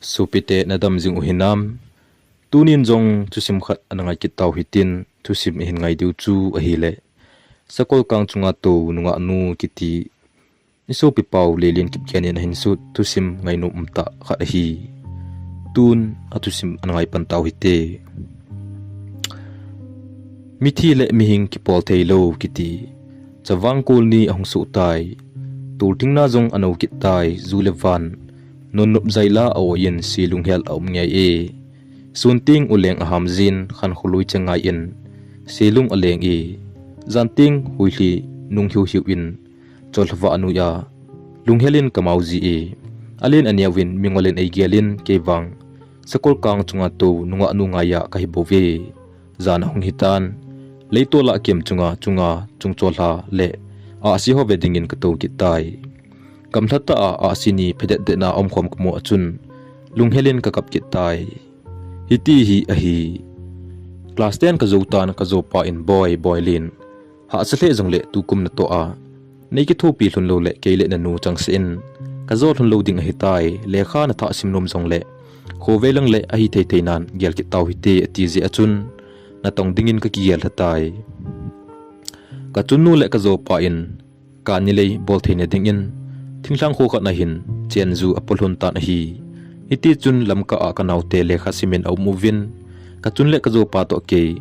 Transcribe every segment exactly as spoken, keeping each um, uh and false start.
Sopite nadam jing u hinam? Tunin jong thusim khat ana ngai kit tau hitin, thusim ihin ngai diu chu ahile, Sakolkang chunga tou nungah nu kiti i sopi pau Leilian Kipgen in ahin sut thusim ngainom umtah khat ahi. Tun a thusim ana ngai pan tau hite. Mithi le mihing kipol thei lou kiti. Chavang kol ni ahung suh tai. Tulthingna jong ano kit tai, ju le van. Non nop jai la a-oi in silung hel a um ngei e. Sun ting uleng aham jin khan kholui che ngai in silung aleng e. Jan ting huilhi nung hiu hiu in Cholhava anui a, lunghel in kamau ji e. Alen aneo in mingol in eigel in kei vang Sakolkang chunga tou nungah nu ngai a kahi bou ve. Jan ahung hitan, leitol a kem chunga chunga chungcholha le ahsi ho ve dingin katou kit tai. Gamlha tah a ahsi ni phedet det na aum khom kamu a chun lunghel in kakap kit tai. Hiti hi ahi. Class ten kajou tan, kajopa in, Boi, Boilin, hahsa lheh jongle tukum natoh a nei kithopi lhun lou le kei le nanu changseh in kajo lhun lou ding ahitai. Lekha nathah sim nom jongle khovei lang le ahi thei thei nan gel kit tau hite, ati jeh a chun natong dingin kakigel lha tai. Kachunnu le kajopa in kani lei bol theina dingin thinglhang kho khat na hin chenju apo lhun tan ahi. Hiti chun Lamka a kanaote lekha simin aum uvin, kachun le kajopa toh kei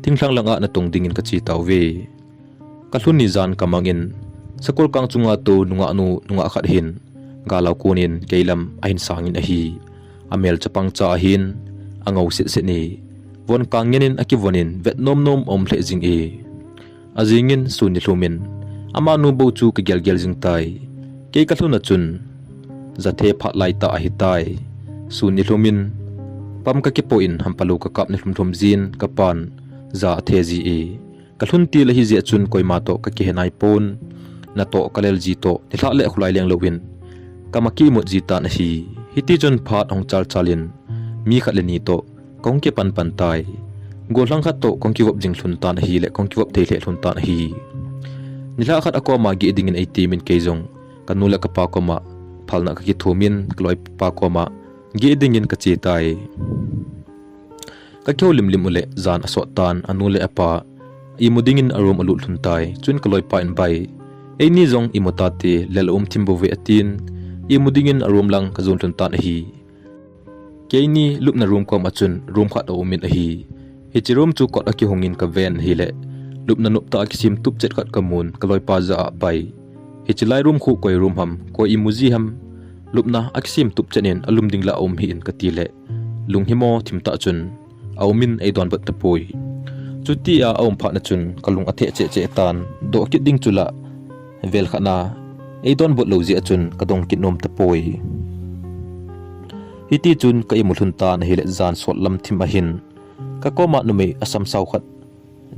thinglhang langa natong dingin kache tauve. Kalhun ni jan kamang in Sakolkang chunga tou nungah nu nungah khat hin galau konin keilam ahin sangin ahi. Amel chapang cha ahin, angou set set ni. Von kang ngen in akivon in vet nom nom aum lheh jing e. Ajing in sun nilhum in amanu bou chu kagel gel jing tai. Kei kalhun a chun jathe phat lai tah ahitai. Sun nilhum in pam kakipoi in hampalou kakap nilhum lhum jin kapan ja athe ji e. Kalhun til ahi jeh a chun koima toh kakihe nai pon. Natoh kalel ji toh nilhah le khulai leng louvin kama kiimut ji tan ahi. Hiti chun phat ahung chal chal in mi khat le ni toh kahung kipan pan tai. Gollhang khat toh kahung kivop jing lhun tan ahile kahung kivop thei lheh lhun tan ahi. Nilhah khat akoma geh dingin eitimin kei jong kanu le kapa koma phalna kakithum in kaloipa koma geh dingin kache tai. Kakihoulim lim ule jan asot tan, anu le apa imu dingin aroom alut lhun tai. Chun kaloipa in, Bai, eini jong imu tate, lel aum thim bouve, atin, imu dingin aroom lang kajon lhun tan ahi. Keini lupna room koma chun room khat aumin ahi. Hiche room chu kot akihongin kaven ahile, lupna noptah a kisem tupchet khat kamun, kaloipa jah a, Bai, hiche lai room khu koi room ham, koi imu ji ham? Lupna akisem tupchet in alum ding la aum hih in, katile, lunghimo thimtah chun aumin eidonbut tapoi. Chutia aum phatna chun kalung atheh cheh cheh tan, doh kit ding chu la vel khat na eidonbut lou jeh a chun kadong kit nom tapoi. Hiti chun ka imu lhun tan ahile, jan sot lam thim ahin kakoma numei asamsao khat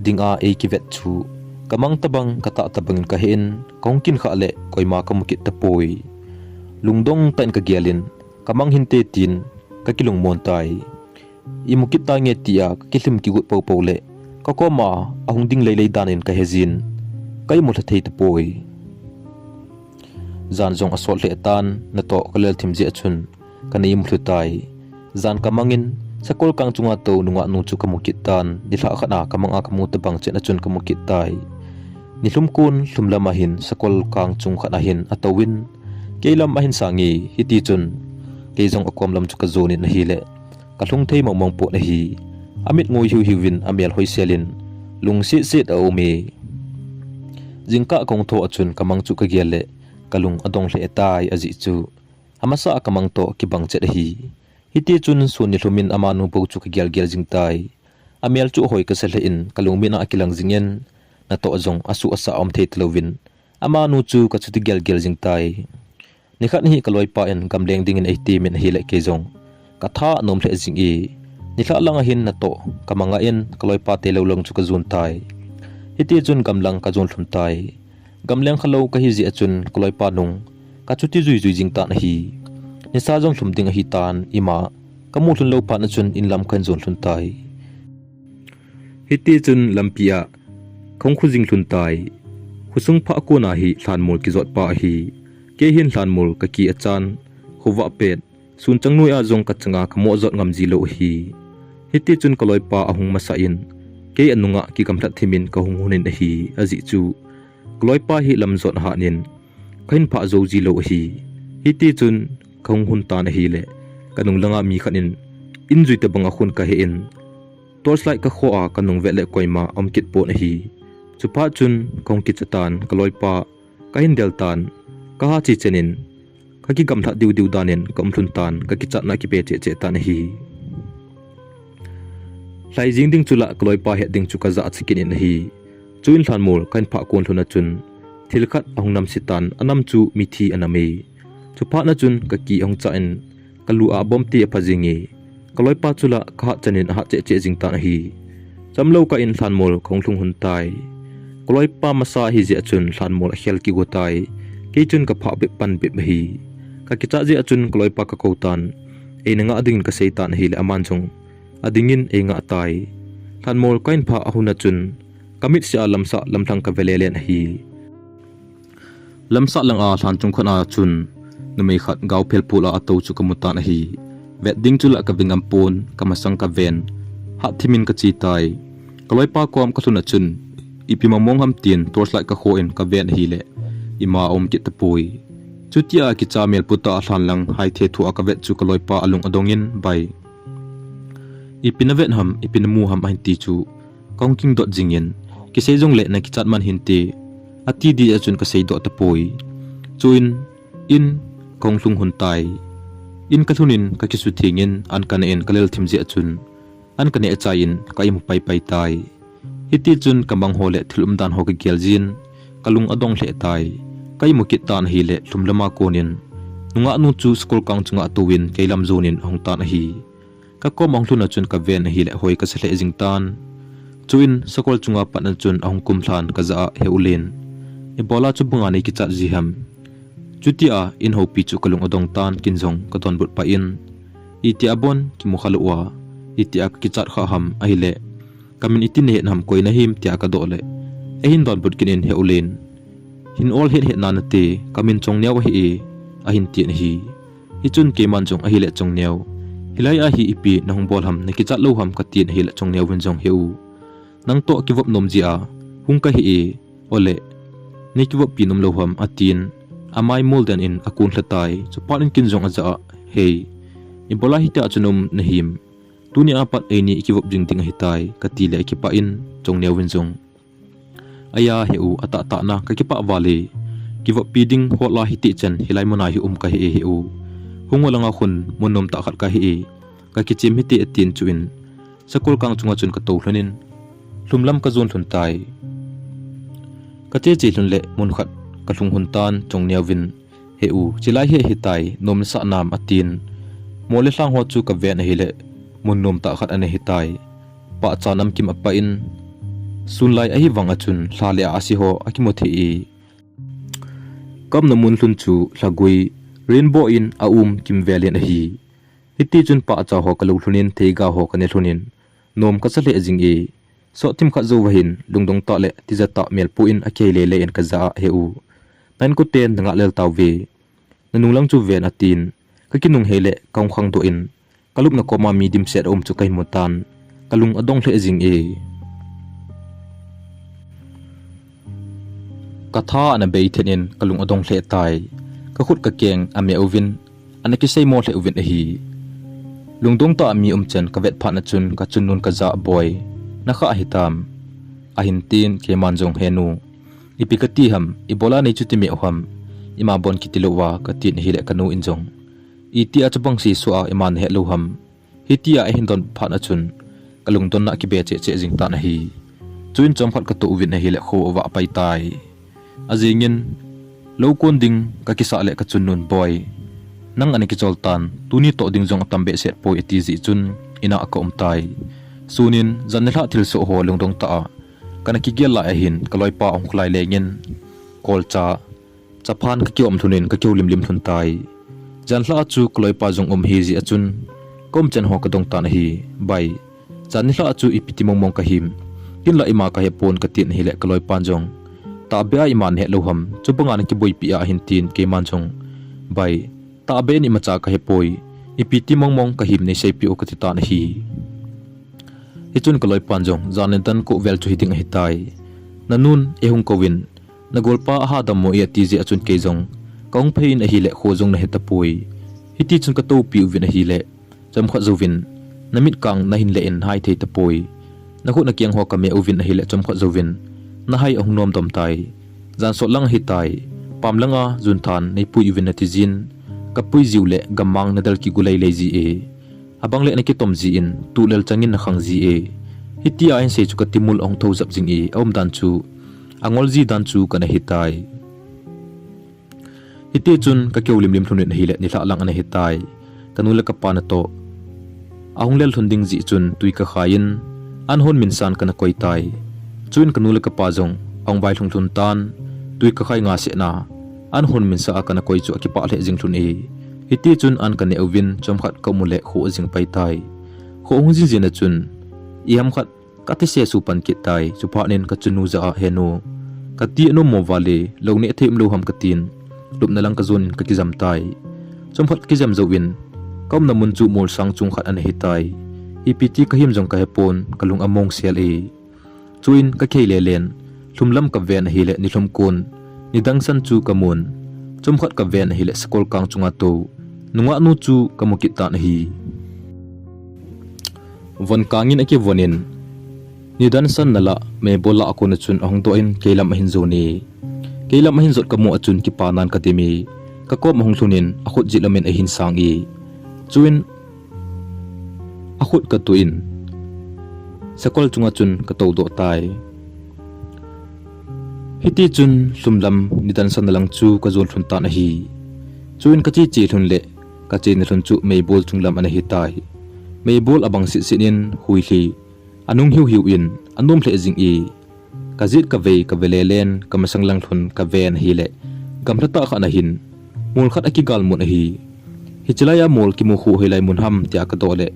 dinga eikivet chu kamang tabang, katah tabangin kahe in, kahung kin khah le koima kamu kit tapoi. Lungdong tah in kagelin, kamang hinte tin kakilungmon tai. Imu kit tange tia kakilhim kigot poupou le kakoma ahung ding leilei danin kahejin, ka imu lha thei tapoi. Jan jong asot lheh tan, natoh kalel thim jeh a chun kana imu lhu tai. Jan kamangin, sakolkang chunga tou nungah nu chu kamu kit tan, nilhah khat a kamang a kamu tabang chet a chun kamu kit tai. Nilhum kon lhum lam ahin sakolkang chung khat ahin atouvin, kei lam ahin sange, hiti chun kei jong akom lam chu kajonin ahile, kalhung thei mongmong pon ahi. Amit ngoi hiuhiuvin, amel hoiselin, lungsetset aume. Jingkah kahung thou a chun kamang chu kagel le, kalung adong lheh tai ajeh chu amasa a kamang toh kibang chet ahi. Hiti chun sun nilhumin amanu bou chu kagelgel jing tai. Amel chu ahoi kasa lheh in, kalungmin a akilang jingin, natoh jong asuh asa aum thei talouvin, amanu chu kachuti gelgel jing tai. Nikhat hi kaloipa in gamleng dingin eitemin ahile kei jong katha anom lheh jinge. Nilhah lang ahin natoh kamanga in kaloipa telou lang chu kajon tai. Hiti chun gamlang kajon lhun tai. Gamleng khalou kahi jeh a chun kaloipa nung kachuti juijui jing tan ahi. Nisa jong lhum ding ahitan, ima kamu lhun lou phat a chun inlam kahin jon lhun tai. Hiti chun lampi a kahung khu jing lhun tai. Khosung phah kona hi lhanmol kijot pa ahi. Kei hin lhanmol kaki achan, khovah pet Sun chang noi a jong kachanga kamoh jot ngam jilou ahi. Hiti chun kaloipa ahung masa in, kei anunga kigamlhat thimin kahung hun in ahi, ajeh chu kaloipa hi lamjot ahat in, kahin phah jou jilou ahi. Hiti chun kahung hun tan ahile, kanung langa mi khat in, in jui tabang a khun kahe in, torchlight kakhoh a kanung vet le koima aum kit pon ahi. Chuphat chun kahung kicha tan, kaloipa kahin del tan, kaha che chen in, kakigamlhat diu diu dan in kaum lhun tan, kakichatna kipe cheh cheh tan ahi. Lhai jing ding chu la kaloipa het ding chu kajah cheh kit in ahi. Chuin lhanmol kahin phah kon lhun a chun, thil khat ahung nam se tan, anam chu mithi anam e. Chuphat na chun kaki ahung chah in, kalu a abom te apha jing e. Kaloipa chu la kahat chan in ahat cheh cheh jing tan ahi. Chamlou kah in lhanmol kahung lhung hun tai. Kaloipa masa ahi jeh a chun lhanmol akhel kigo tai. Kei chun kaphah bep pan bep ahi. Kakichat jeh a chun kaloipa kakou tan, eina ngah ding in kasei tan ahile aman jong ading in eingah tai. Lhanmol kahin phah a hun a chun, kamitlhi a lamsah lamlhang kave le len ahi. Lamsah lang a lhan chung khat a chun, numei khat gao phel pul a atou chu kamu tan ahi. Vet ding chu la kave ngam pon, kamasang kaven, hat thim in kache tai. Kaloipa kom kalhun a chun, ipi mong mong ham tin torchlight kakhoh in kaven ahile, ima aum kit tapoi. Chutia kicha mel put a lhan lang hai the thu a kavet chu kaloipa alung adong in, bai, ipi navet ham, ipi namu ham ahin ti chu, kahung kingdot jing in, kisei jongle nakichat man hinte, ati ding a chun kasei doh tapoi. Chuin, in kahung lhung hun tai. In kalhun in kakisutheng in, an kaneh in kalel thim jeh a chun, an kaneh chai in kaimu pai pai tai. Hiti chun kamang ho le thil umdan ho kagel jin, kalung adong lheh tai. Kaimu kit tan ahile lhum lama kon in, nungah nu chu sakol kang chunga atouvin kei lam jon in ahung tan ahi. Kakom ahung lhun a chun kaven ahile hoi kasa lheh jing tan. Chuin sakol chunga pat a chun ahung kum lhan kajah a, He U Len, ibola chubanga neikichat ji ham? Chutia in houpi chu kalung adong tan, ken jong kadonbut pah in, itia bon kimu khalou a, itia kakichat kha ham ahile, kamin iti nahet ham, koi nahim tia kadoh le, eihin donbut kit in, He U Len, hin ol het het nanate, kamin Chongneo ahi e, ahin tin ahi. Hichun keiman jong ahile Chongneo, hilai a hi ipi nahung bol ham, nakichat lou ham katin ahile Chongneo vin jong, He U, nangtoh kivop nom jeh a hung kahi e, ole, neikivoppi nom lou ham atin, amai mol den in akon lha tai. Chuphat in ken jong ajah a, Hei, ibola hitia chu naum nahim? Tunia pat eini ikivop jing ding ahitai, katile akipah in, Chongneo vin jong, Aya He U, atahtah na kakipah val e. Kivoppi ding hol a hiti chan hilai muna hi um kahi e He U. Hung o langa khun mun nomtah khat kahi e. Kakichem hite atin, chuin sakol kang chunga chun katou lhon in lhum lam kajon lhun tai. Kache che lhun le mun khat kalhung hun tan, Chongneo vin, He U, chilai hi ahitai, nom nasah nam atin. Mol le lhang ho chu kaven ahile mun nomtah khat ana hitai. Pahcha namkim apah in, sunlai ahivang a chun lha le ahsi ho akimu thei e. Kaumna mun lhun chu lhagui rainbow in aum kimvel in ahi. Hiti chun pahcha ho kalou lhon in, theiga ho kane lhon in, nom kasa lheh jing e. Sot thim khat jou vahin lungdong tah le tija tah mel pu in akihei le le in kajah a, He U, na inkoten nangah lel tauve, nanung lang chu ven atin, kakinung hei le kahung khangdoh in, kalupna koma mi dimset aum chu kahin mu tan, kalung adong lheh jing e. Katha ana bei then in kalung adong lheh tai. Kakhut kakeng ame uvin, ana kiseimo lheh uvin ahi. Lungdong tah a mi um chan kavet phat na chun kachunnun kajah a, Boi, nakhah ahitam? Ahin tin, keiman jong, He Nu, ipi kati ham, ibola neichuti meh u ham, ima bon kiti louva, katin ahile kanu in jong, Itia chubang seso a ima nahet lou ham? Hitia eihin don phat na chun kalungdonna kibe cheh cheh jing tan ahi. Chuin chomkhat katoh uvin ahile kho avah pai tai. Ajingin, lou kon ding kakisah le kachunnun, Boi, nang ana kichol tan, tuni toh ding jong atam behseh poi, ati jeh chun ina kaum tai. Sunin jan nilhah thilsoh ho lungdong tah a kana kigel lai ahin kaloipa ahung kholai lengin, kolcha chaphan kakiom lhon in kakihoulim lim lhon tai. Janlhah a chu kaloipa jong um ahi jeh a chun kaumchan ho kadong tan ahi. Bai, jan nilhah a chu ipiti mongmong kahim? Kinlah ima kahepon, katin ahile kaloipan jong, Tahbeh a ima nahet lou ham, chubanga nakiboipi a, ahin tin, keiman jong, Bai, tahbeh in imacha kahepoi, Ipi ti mongmong kahim neiseipeh u kati tan ahi. Hichun kaloipan jong, jan nidan ko vel chu hiding ahitai. Nanun eihung kouvin, nagolpa aha dammo e ati jeh a chun kei jong kahung phei in ahile kho jong nahe tapoi. Hitichun katoupi uvin ahile, chomkhat jouvin, namit kang nahin le in hai thei tapoi. Nakhut nakeng ho kame uvin ahile chomkhat jouvin, nahai ahung nomdom tai. Jan sot lang ahitai. Pam langa junthan neipui uvin natijin, kapui jiu le gammang nadal kigulai lei ji e. Abang le nakitom jin, tuhlel changin nakhang ji e. Hitia ahin sei chu katimul ahung thou jap jing e, aumdan chu, angol ji dan chu kana hetai. Hitichun kakihoulimlim lhon in ahile nilhah lang ana hitai. Kanu le kapa natoh ahung lel lhon ding jeh chun tui kakhai in, an hon minsa a kana koi tai. Chuin kanu le kapa jong ahung vailhung lhon tan, tui kakhai nga sehna, an hon minsa a kana koi chu akipah lheh jing lhon e. Hitichun an kaneh uvin chomkhat kaum u le kho ajing pai tai. Kho ahung jin jin a chun, iham khat kati sesu pan kit tai. Chuphat in kachunu jah a, He nu, kati anom mo vale, lou neh thei umlou ham katin, lupna lang kajon in kakijam tai. Chomkhat kakijam jouvin, kaumna mun chu molsang chung khat ana hitai. Ipi ti kahim jong kahepon, kalung among sel e. Chuin kakhei lelen, lhumlam kaven ahile nilhum kon, nidang san chu kamun. Chomkhat kaven ahile sakol kang chunga tou nungah nu chu kamu kit tan ahi. Von kangin akivon in, nidan san nalah meibol lah a kona chun ahung doh in keilam ahin jon e. Keilam ahin jot kamu a chun kipanan kadim e. Kakom ahung lhun in akhut jetlam in ahin sang e. Chuin akhut katuh in sakol chunga chun katoudoh tai. Hitichun lhumlam nidan san nalang chu kajon lhon tan ahi. Chuin kache che lhon le kachena lhon chu meibol chunglam ana hitai. Meibol abang setset in huilhi, anung hiuhiu in, anom lheh jing e. Kajet kavei, kave lelen, kamasang lang lhon kaven ahile, gamlha tah khat ahin, mol khat akigal mun ahi. Hichelai a mol kimu khu hoilai mun ham tia kadoh le,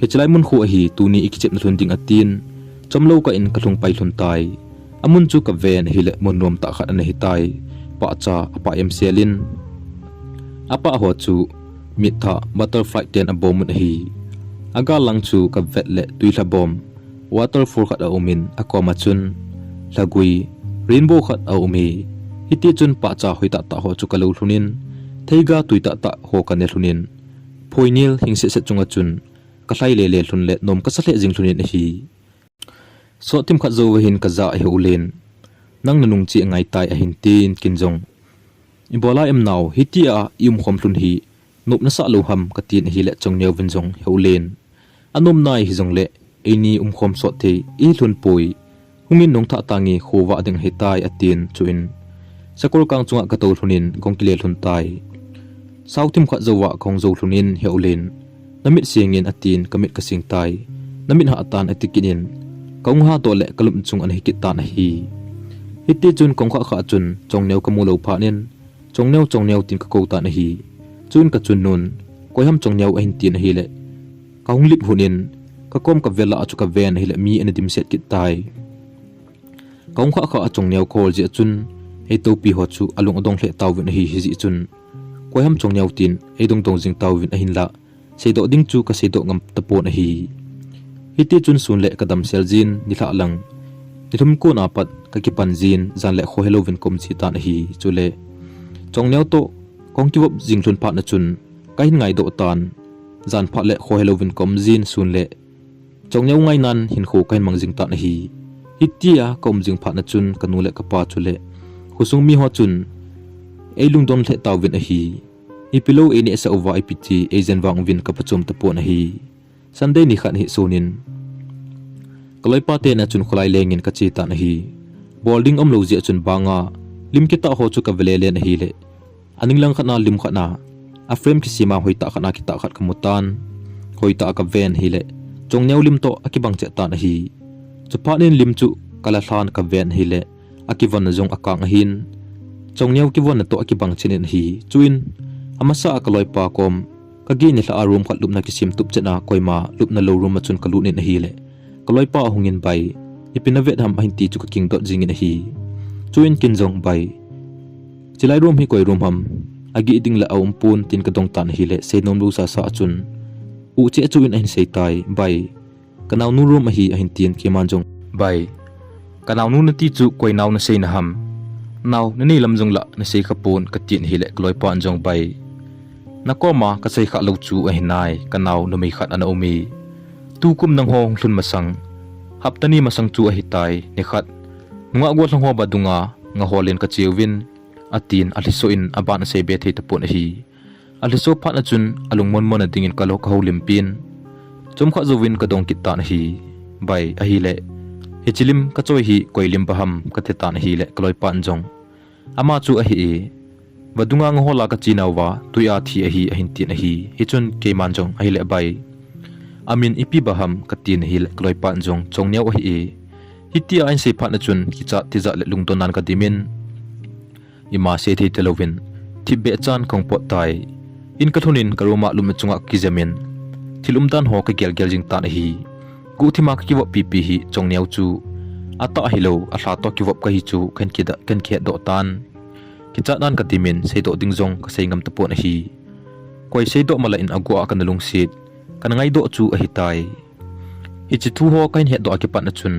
hichelai mun khu ahi, tuni ikichepna lhon ding atin, chomlou kah in kalhung pai lhon tai. Amun chu kaven ahile mun nomtah khat ana hitai. Pahcha apah emsel in, apah ho chu mitthah butterfly ten abomun ahi. Agal lang chu kavet le tuilha bom waterfall khat aumin, akoma chun lhagui rainbow khat aume. Hitichun pahcha hoitahtah ho chu kalou lhon in, theiga tuitahtah ho kane lhon in, phoinel hing setset chunga chun kalhai lele lhon le nom kasa lheh jing lhon in ahi. Sot themkhat jouva hin kajah a Heulin, Nang nanung che angaitai, ahin tin, kin jong, Ibola em nao, hitia iumkhom lhon hi nop nasah lou ham, katin ahile Chongneo vin jong, Heulin, anom nai hijongle eini umkhom sot thei ihi lhon poi. Hungin nung thah tange, khovah ding ahitai, atin. Chuin sakol kang chunga katou lhon in kahung kile lhon tai. Sot themkhat jouva kahung jou lhon in, Heulin, namit seng in, atin, kamit kaseng tai. Namit hah tan, ati kit in, kahung hadoh le kalupna chung ana hikit tan ahi. Hitichun kahung khah khah chun Chongneo kamu lou phat in, Chongneo, Chongneo, tin kakou tan ahi. Chuin kachun nun, Koiham Chongneo, ahin tin ahile, kahung lip lhon in, kakom kavel lah a chu kaven ahile mi ana dimset kit tai. Kahung khah khah a Chongneo kahol jeh a chun, eitopi ho chu alung adong lheh tauvin ahi, hijeh chun, Koiham Chongneo, tin eidong dong jing tauvin ahinlah, seidoh ding chu kaseidoh ngam tapon ahi. Hitichun sun le kadamsel jin, nilhah lang, nilhum kona pat kakipan jin, jan le kho helouvin kaum ji tan ahi. Chule Chongneo toh kahung kivop jing lhon phat na chun kahin ngaidoh tan, jan phat le kho helouvin kaum jin, sun le Chongneo ngainan hinkho kahin mang jing tan ahi. Hitia kaum jing phat na chun kanu le kapa chule khosung miho chun eilungdon lheh tauvin ahi. Ipilou einehsah uva ipiti eijen vang uvin kaphachom tapon ahi. Sunday nikhat hi sun in kaloipa tena chun kholai lengin kache tan ahi. Bol ding umlou jeh a chun banga lim kitah ho chu kave lelen ahile, aning lang khat na lim khat na, a frame kisema hoitah khat na kitah khat kamu tan. Hoitah a kaven ahile, Chongneo lim toh akibang cheh tan ahi. Chuphat in lim chu kala lhan kaven ahile, akivonna jong akang ahin, Chongneo kivonna toh akibang chen in ahi. Chuin amasa a kaloipa kom kagei nilhah a room khat lupna kisem tup chet a koima lupna lou room a chun kalut in ahile, kaloipa ahungin, Bai, ipi navet ham, ahin ti chu kakingdot jingin ahi. Chuin kin jong, Bai, chilai room hi koi room ham? ageh ding la aum pon tin kadong tan ahile, seinom lou sasa a chun, u che chu in ahin sei tai, bai, kanaonu room ahi ahin tin keiman jong, bai, kanaonu nati chu koi nao nasei naham, nao nanei lam jong la nasei kha pon katin ahile, kaloipan jong bai, nakoma kasei kha lou chu ahi nai, kanao numei khat ana um e. Tukum nangho hung lhun masang, hapta ni masang chu ahi tai, nikhat, nungah gollhang ho vadunga ngaho len kacheuvin, atin alhiso in aban asei be thei tapon ahi. Alhiso phat a chun alungmon mon a dingin kalo kahoulimpin, chomkhat jouvin kadong kit tan ahi. Bai, ahile, hiche lim kachoi hi koi lim ba ham kati tan ahile, kaloipan jong, ama chu ahi e, vadunga ngaho la kache nauva twi a thi ahi ahin tin ahi. Hichun keiman jong, ahile bai, amin ipi ba ham katin ahile, kaloipan jong, Chongneo ahi e. Hitia ahin sei phat a chun kichat tijat le lungdon nan kadimin, ima sei thei talouvin, thipbeh chan kahung pot tai. In kalhunin karoom a lum chunga kakijemin, thil umdan ho kagelgel jing tan ahi. Guhthima kakivop pipi hi Chongneo chu atah hilou, alha toh kivop kahi chu kahin kihetdoh tan. Kichat nan kadimin, seidoh ding jong kasei ngam tapon ahi. Koi seidoh mala in aguh a kana lungset, kana ngaidoh chu ahi tai. Hiche thu ho kahin hetdoh a kipat a chun,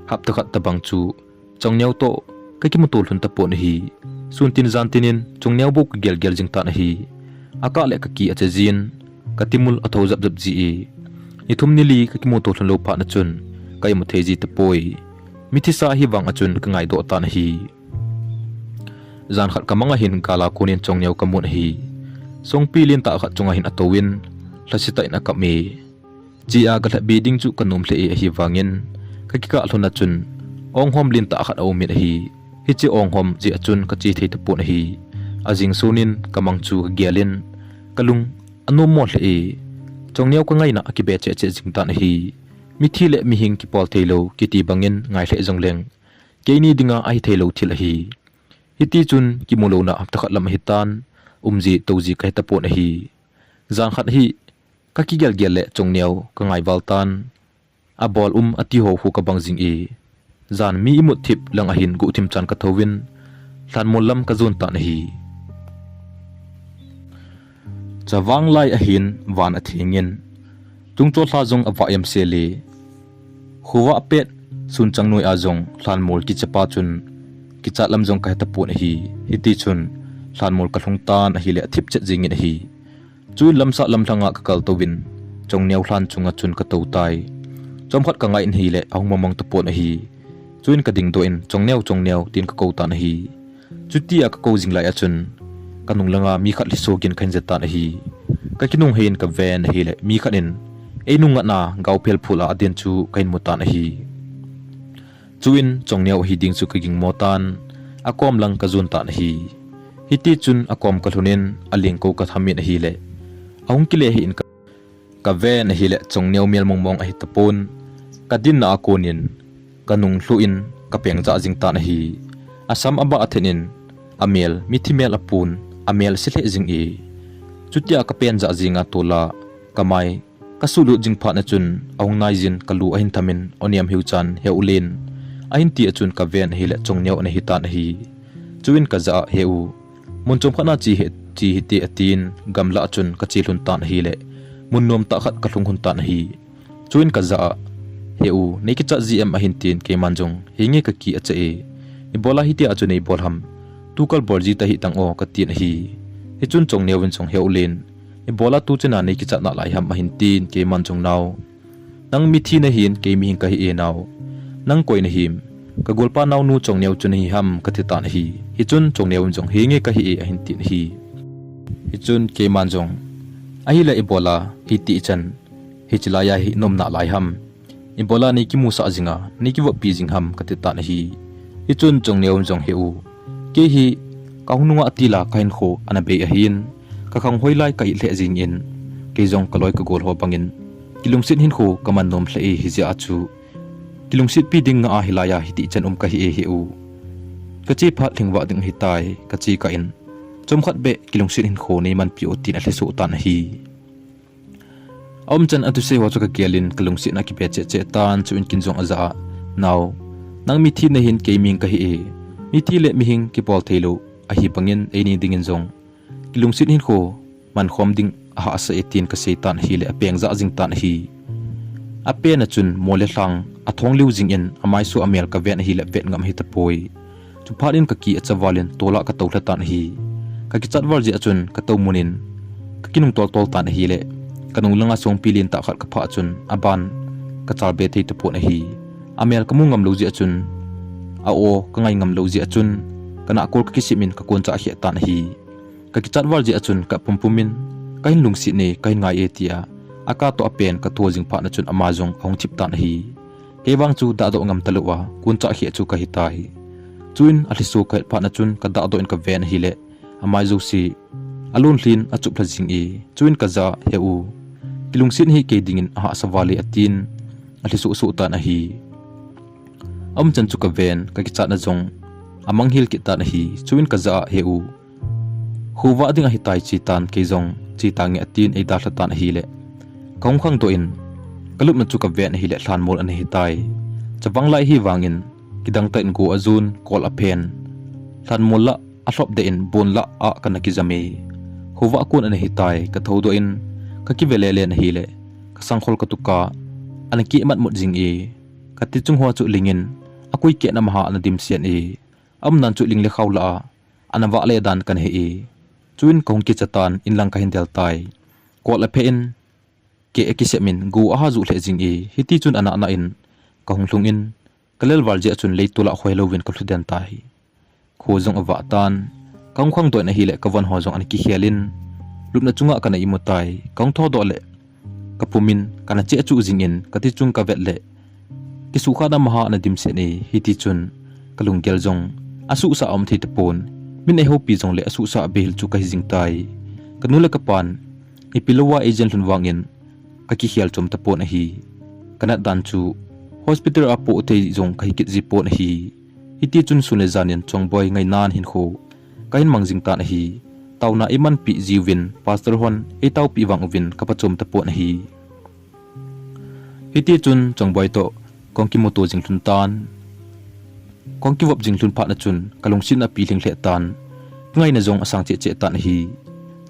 hapta khat tobang chu Chongneo toh kakimuto lhon tapon ahi. Sun tin jan tinin Chongneo bou kagelgel jing tan ahi. Akah le kaki ache jin, katimul athou japjap ji e. Nithum nili kakimuto lhon lou phat a chun, ka imu thei ji tapoi. Mithisa ahivang a chun kangaidoh tan ahi. Jan khat kamang a hin gal a konin Chongneo kamun ahi. Songpi lentah khat chunga hin atouvin, lhasetah in akap e. Che a kalhep be ding chu kanom lheh e, ahivangin kakikah lhon a chun onghom lentah khat aumin ahi. Hiche onghom jeh a chun kache thei tapon ahi. Ajing sunin kamang chu kagelin, kalung anom mo lheh e. Chongneo kangaina akibe cheh cheh jing tan ahi. Mithi le mihing kipol theilou kiti bangin ngai lheh jongleng, keini dinga ahi theilou thil ahi. Hitichun kimulouna hapta khat lam ahitan, umji touji kahi tapon ahi. Jan khat hi kakigelgel le Chongneo kangai val tan, abol um ati ho khu kabang jing e. Jan mi imut thip lang a hin guhthim chan kathouvin, lhanmol lam kajon tan ahi. Chavang lai a hin van athengin, chungchol lha jong avah em sel e. Khovah pet sunchang noi a jong lhanmol kichepa chun kichat lam jong kahe tapon ahi. Hitichun lhanmol kalhung tan ahile athip chet jengin ahi. Chuin lamsah lamlhanga kakal touvin, Chongneo lhan chunga chun katou tai. Chomkhat kangai in ahile ahung mongmong tapon ahi. Chuin kadingdoh in, Chongneo, Chongneo, tin kakou tan ahi. Chutia kakou jing lai a chun, kanung langa mi khat lhiso gin kahin je tan ahi. Kakinung heiyin kaven ahile mi khat in einung ngatna gaophel phul a adin chu kahin mu tan ahi. Chuin Chongneo ahi ding chu kagingmo tan, akom lang kajon tan ahi. Hitichun akom kalhunin, alengkou kathamin ahile, ahung kile hih in ka, kaven ahile Chongneo mel mongmong ahi tapon, kadinna a konin kanung lhuh in kapeng jah jing tan ahi. Asam abah athen in, amel mithi mel apun, amel se lheh jing e. Chutia kapen jah jenga tola kamai kasuhlut jing phat a chun ahung naijin kalu ahin thamin, O Niamheuchan, he u len, ahin ti a chun kaven ahile Chongneo ana hitan ahi. Chuin kajah a, He u, mun chomkhat na che hih, che hite, atin gamlah a chun kache lhun tan ahile mun nomtah khat kalhung lhun tan ahi. Chuin kajah a, He u, neikichat ji em, ahin tin keiman jong, Henge kaki acha e, ibola hitia chu neibol ham, tukal bol ji tahih tang o, katin ahi. Hichun Chongneo in jong, He u len, ibola tuchana neikichat nalai ham, ahin tin keiman jong, Nao, nang mithi nahin, kei mihing kahi e nao, nang koi nahim, kagolpa naonu Chongneo chu nahi ham, kati tan ahi. Hichun Chongneo in jong, Henge kahi e, ahin tin ahi. Hichun keiman jong, Ahile ibola hitichan hiche laiya hi naum nalai ham, ibola neikimusah jinga neikivoppi jing ham, kati tan ahi. Hichun Chongneo in jong, He u, kei hi kahung nunga tila kahinkho ana bei ahin, kakhang hoilai ka-it lheh jengin, kei jong kaloi kagol ho bangin kilungset hinkho kaman nom lheh e, hijeh a chu kilungsetpi ding ngah a hilaiya hitichan um kahi e, He u, kache phat lhingvah ding ahitai, kache kah in chomkhat beh kilungset hinkho neimanpi o, tin alhiso tan ahi. Aumchan athusei ho chu kagelin kalungsetna akibe cheh cheh tan, chuin kin jong ajah a, Nao, nang mithi nahin, kei mihing kahi e, mithi le mihing kipol theilou ahibangin eini dingin jong Kilungset hinkho mankhom ding ahahsa e tin kasei tan ahile apeng jah jing tan ahi. Apen a chun mol le lhang athong liu jingin amaiso amel kaven ahile vet ngam hitapoi. Chuphat in kaki acha val in tol a katou lha tan ahi. Kakichat val jeh a chun katou mun in kakinung toltol tan ahile kanung langa songpi lentah khat kaphah a chun aban kachal be thei tapon ahi. Amel kamu ngam lou jeh a chun, a-o kangai ngam lou jeh a chun, kanahkol kakisem in kakonchah kheh tan ahi. Kakichat val jeh a chun kapumpum in, kahin lungset e, kahin ngai e tia, aka toh apen katho jing phat a chun ama jong ahung thip tan ahi. Kei vang chu dahdoh ngam talou a, konchah kheh chu kahitai. Chuin alhiso kahet phat a chun kadahdoh in kaven ahile, amai jouse alon lhin achup lha jing e. Chuin kajah a, He u, kilungset hi kei dingin ahahsa val e, atin alhiso soh tan ahi. Aumchan chu kaven, kakichatna jong amanghel kit tan ahi. Chuin kajah a, He u, khovah ding ahitai, chetan, kei jong chetange, atin eidalha tan ahile kahung khangdoh in kalupna chu kaven ahile lhanmol ana hitai. Chavang lai hivangin kidangtah in go ajon, kol aphen, lhanmol lah alhop deh in bon lah a kana kijam e. Khovah kon ana hitai, kathoudoh in kakive lele in ahile kasangkhol katuka ana keh matmut jing e. Kati chung ho chu lingin akoi keh in amaha ana dimset e. Aumdan chu ling le khao lah a ana vah le dan kana he e. Chuin kahung kicha tan inlang kahin del tai. Kol aphe in keh akisem in go aha juh lheh jing e. Hitichun anahna in kahung lhung in kalel val jeh a chun leitol a hoi louvin kalhu den tai. Kho jong avah tan, kahung khangdoh in ahile kavon ho jong ana kikhel in lupna chunga kana imu tai. Kahung thodoh le kapum in kana che achuh jingin kati chung kavet le kisukhatna amaha ana dimset e. Hitichun kalunggel jong asuhsah a um thei tapon, min eihoupi jongle asuhsah behil chu kahi jing tai. Kanu le kapan ipi louva eijen lhun vangin kakikhel chom tapon ahi. Kanat dan chu hospital a poh thei jong kahi kit ji pon ahi. Hitichun sun le jan in Chongboi ngainan hinkho kahin mang jing tan ahi. Taona eimanpeh jiuvin pastor hon eitaopeh vang uvin kapachom tapon ahi. Hitichun Chongboi toh kahung kimuto jing lhon tan. Kahung kivop jing lhon phat a chun kalungsetna pilhing lheh tan, kangaina jong asang cheh cheh tan ahi.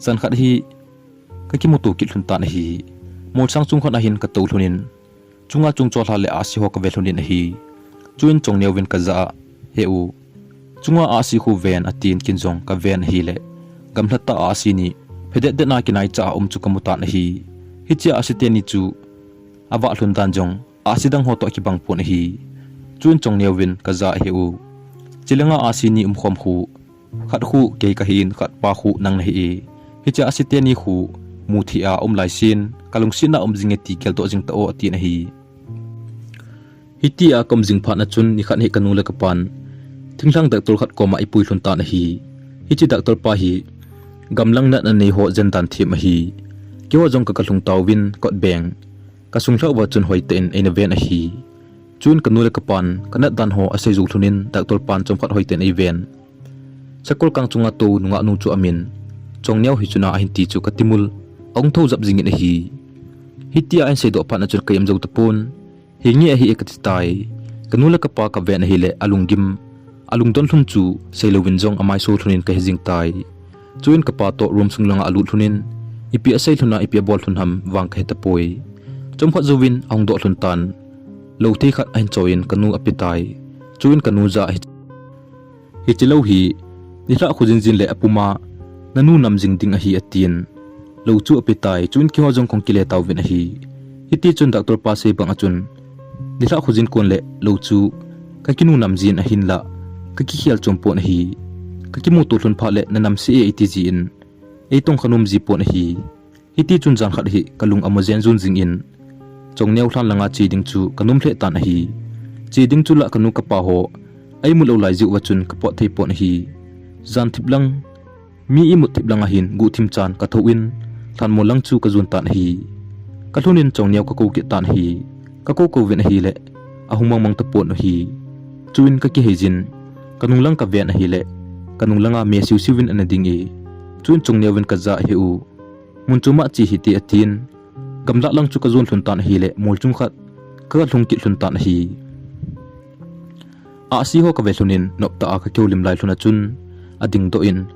Jan khat hi kakimuto kit lhon tan ahi. Molsang chung khat ahin katou lhon in chunga chung cholha le ahsi ho kave lhon in ahi. Chuin Chongneo vin kajah a, He u, chunga ahsi khu ven, atin ken jong kaven ahile gamlha tah a ahsi ni phedet det na kinaicha a um chu kamu tan ahi. Hiche ahsi teni chu avah lhon dan jong ahsi dang ho toh akibang pon ahi. Chuin Chongneo vin kajah a, He u, chilanga ahsi ni umkhom khu khat khu kei kahin, khat pa khu nang nahi e. Hiche ahsi teni khu muthei a um laisen kalungsetna um jinge ti geldoh jing tao, atin ahi. Hitia kaum jing phat a chun nikhat hi kanu le kapan thinglhang doctor khat koma eipui lhon tan ahi. Hiche doctor pa hi gamlang natna nei ho jen dan them ahi. Keiho jong kaga lhung tauvin kot beng kasung lhah uva chun hoitah in eina ven ahi. Chuin kanu le kapan kanat dan ho asei jou lhon in doctor pan chomkhat hoitah in eiven. Sakol kang chunga tou nungah nu chu amin Chongneo hi chuna ahin ti chu katimul ahung thou jap jingin ahi. Hitia ahin seidoh phat a chun ka im jou tapon. Hinge ahi e kati tai. Kanu le kapa kaven ahile alunggim, alungdon lhon chu seilouvin jong amaiso lhon in kahe jing tai. Chuin kapa toh room sung langa alut lhon in ipi asei lhon a ipi abol lhon ham vang kahe tapoi. Chomkhat jouvin ahung doh lhon tan. Lou thei khat ahin choi in kanu ape tai. Chuin kanu jah a, Hiche lou hi nilhah khojin jin le apuma nanu nam jing ding ahi, atin. Lou chu ape tai, chuin keiho jong kahung kile tauvin ahi. Hitichun doctor pa sei bang a chun nilhah khojin kon le lou chu kakinu nam jin ahinlah kakikhel chom pon ahi. Kakimuto lhon phat le nanam seh e eiti jin eitong kha nom ji pon ahi. Hitichun jan khat hi kalung amu jen jun jingin Chongneo lhan langa che ding chu kanom lheh tan ahi. Che ding chu lah kanu kapa ho eimut lou lai jeh uva chun kapot thei pon ahi. Jan thip lang, mi imut thip lang ahin guhthim chan kathou in lhanmol lang chu kajon tan ahi. Kalhun in Chongneo kakou kit tan ahi. Kakou kou vin ahile ahung mangmang tapon ahi. Chuin kakihei jin kanung lang kaven ahile kanung langa me siu siu vin ana ding e. Chuin Chongneo vin kajah a, He u, mun choma che hite, atin. Gamlah lang chu kajon lhon tan ahile mol chung khat kaga lhung kit lhon tan ahi. Ahsi ho kave lhon in noptah a kakihoulim lai lhon a chun adingdoh in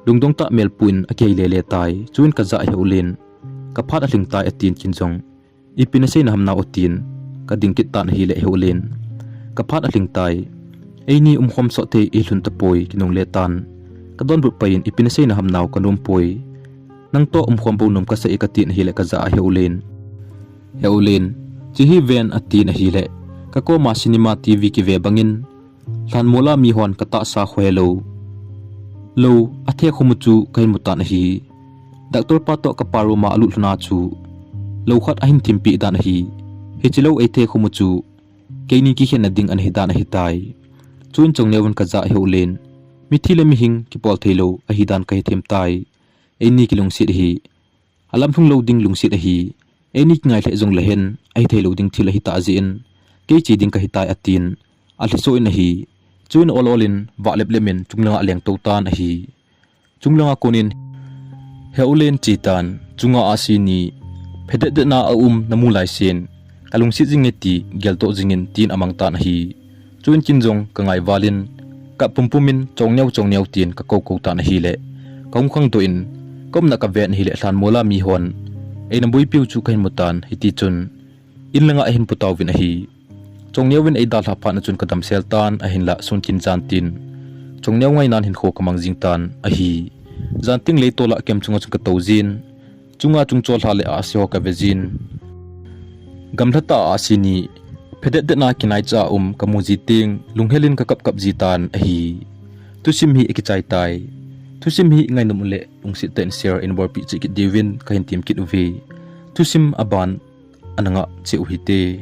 Lungdong tah melpu in akihei lele tai. Chuin kajah a Heulin, "Kaphat alhing tai," atin kin jong, "Ipi nasei naham nau?" atin, kading kit tan ahile Heulin, "Kaphat alhing tai. Eini umkhom sot thei ihlun tapoi, kinungle tan. Kadonbut pai in ipi nasei naham nau kanom poi. Nangtoh umkhom bou nom kasah e," katin ahile kajah a Heulin, "Heulin, chehi ven," atin ahile, kakoma cinema T V kive bangin, lhanmola mihon katahsa khohe lou, lou athe khomu chu kahin mutan ahi. Doctor pa toh kapa room a alut lhona chu, lou khat ahin thimpi dan ahi. Hiche lou eithe khomu chu, keini kikhenna ding ana hidan ahitai. Chuin Chongneo in kajah a Heulin, "Mithi le mihing kipol thei lou ahidan kahe thim tai. Eini kilungset ahi. Alamlhung lou ding lungset ahi. Eini kingai lheh jong lehen, ahithei lou ding thil ahitah jeh in, kei che ding kahitai," atin, alhiso in ahi. Chuin ol ol in, vah lep lep in, chunglanga aleng tou tan ahi. Chunglanga konin, Heulin che tan, chunga ahsi ni, phedet det na aum namu laisen, kalungset jing e ti, geltoh jingin, tin amang tan ahi. Chuin kin jong kangai valin, kap pumpum in, "Chongneo, Chongneo," tin kakou kou tan ahile, kahung khangdoh in, kaumna kaven ahile lhanmola mihon eina boipiu chu kahin mutan, hitichun, in langa ahin putauvin ahi. Chongneo in eidalha phat na chun kadamsel tan ahinlah sun kin jan tin, Chongneo ngainan hinkho kamang jing tan ahi. Jan teng leitol a kem chunga chun katou jin, chunga chungchol lha le ahsi ho kave jin. Gamlha tah a ahsi ni, phedet det na kinaicha a um kamu ji teng, lunghel in kakap kap ji tan ahi. Thusim hi akichai tai. Thusim hi ngainom ule lungset tah in share in bolpeh cheh kit diuvin kahin tem kit uve. Thusim aban ana ngah cheh u hite.